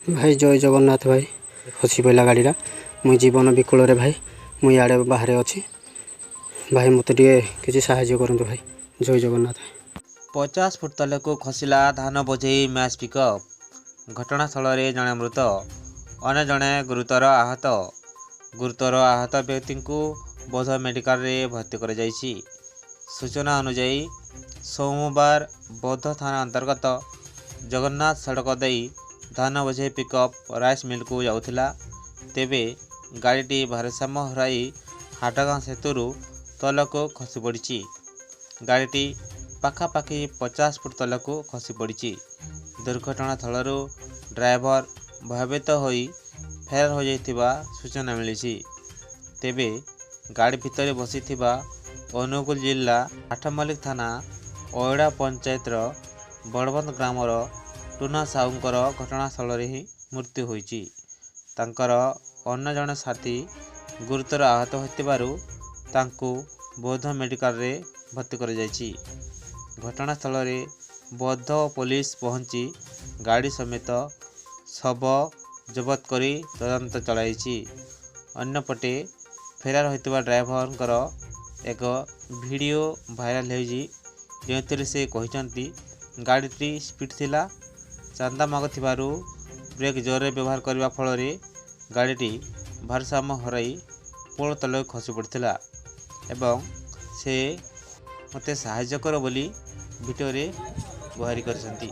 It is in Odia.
ଭାଇ, ଜୟ ଜଗନ୍ନାଥ ଭାଇ। ଖସି ପଡ଼ିଲା ଗାଡ଼ିଟା। ମୁଇଁ ଜୀବନ ବିକଳରେ ଭାଇ, ମୁଁ ଇଆଡ଼େ ବାହାରେ ଅଛି ଭାଇ। ମୋତେ ଟିକେ କିଛି ସାହାଯ୍ୟ କରନ୍ତୁ ଭାଇ। ଜୟ ଜଗନ୍ନାଥ ଭାଇ। 50 ଫୁଟ ତଳକୁ ଖସିଲା ଧାନ ବୋଝେଇ ମ୍ୟାକ୍ସ ପିକଅପ୍। ଘଟଣାସ୍ଥଳରେ ଜଣେ ମୃତ, ଅନ୍ୟ ଜଣେ ଗୁରୁତର ଆହତ। ଗୁରୁତର ଆହତ ବ୍ୟକ୍ତିଙ୍କୁ ବୌଦ୍ଧ ମେଡିକାଲରେ ଭର୍ତ୍ତି କରାଯାଇଛି। ସୂଚନା ଅନୁଯାୟୀ, ସୋମବାର ବୌଦ୍ଧ ଥାନା ଅନ୍ତର୍ଗତ ଜଗନ୍ନାଥ ସଡ଼କ ଦେଇ ଧାନ ବୋଝେଇ ପିକଅପ୍ ରାଇସ୍ ମିଲକୁ ଯାଉଥିଲା। ତେବେ ଗାଡ଼ିଟି ଭାରସାମ୍ୟ ହରାଇ ହାଟଗାଁ ସେତୁରୁ ତଳକୁ ଖସି ପଡ଼ିଛି। ଗାଡ଼ିଟି ପାଖାପାଖି 50 ଫୁଟ ତଳକୁ ଖସି ପଡ଼ିଛି। ଦୁର୍ଘଟଣାସ୍ଥଳରୁ ଡ୍ରାଇଭର ଭୟଭୀତ ହୋଇ ଫେରାର ହୋଇଯାଇଥିବା ସୂଚନା ମିଳିଛି। ତେବେ ଗାଡ଼ି ଭିତରେ ବସିଥିବା ଅନୁଗୁଳ ଜିଲ୍ଲା ଆଠମଲ୍ଲିକ ଥାନା ଅଇଡ଼ା ପଞ୍ଚାୟତର ବଡ଼ବନ୍ଦ ଗ୍ରାମର ଟୁନା ସାହୁଙ୍କର ଘଟଣାସ୍ଥଳରେ ହିଁ ମୃତ୍ୟୁ ହୋଇଛି। ତାଙ୍କର ଅନ୍ୟ ଜଣେ ସାଥୀ ଗୁରୁତର ଆହତ ହୋଇଥିବାରୁ ତାଙ୍କୁ ବୌଦ୍ଧ ମେଡିକାଲରେ ଭର୍ତ୍ତି କରାଯାଇଛି। ଘଟଣାସ୍ଥଳରେ ବୌଦ୍ଧ ପୋଲିସ ପହଞ୍ଚି ଗାଡ଼ି ସମେତ ଶବ ଜବତ କରି ତଦନ୍ତ ଚଳାଇଛି। ଅନ୍ୟପଟେ ଫେରାର ହୋଇଥିବା ଡ୍ରାଇଭରଙ୍କର ଏକ ଭିଡ଼ିଓ ଭାଇରାଲ ହେଉଛି, ଯେଉଁଥିରେ ସେ କହିଛନ୍ତି, ଗାଡ଼ିଟି ସ୍ପିଡ୍ ଥିଲା, ଚାନ୍ଦା ମାଗୁଥିବାରୁ ବ୍ରେକ୍ ଜୋରରେ ବ୍ୟବହାର କରିବା ଫଳରେ ଗାଡ଼ିଟି ଭାରସାମ୍ୟ ହରାଇ ପୋଲ ତଳକୁ ଖସି ପଡ଼ିଥିଲା ଏବଂ ସେ ମୋତେ ସାହାଯ୍ୟ କର ବୋଲି ଭିଡ଼ିଓରେ ଗୁହାରି କରିଛନ୍ତି।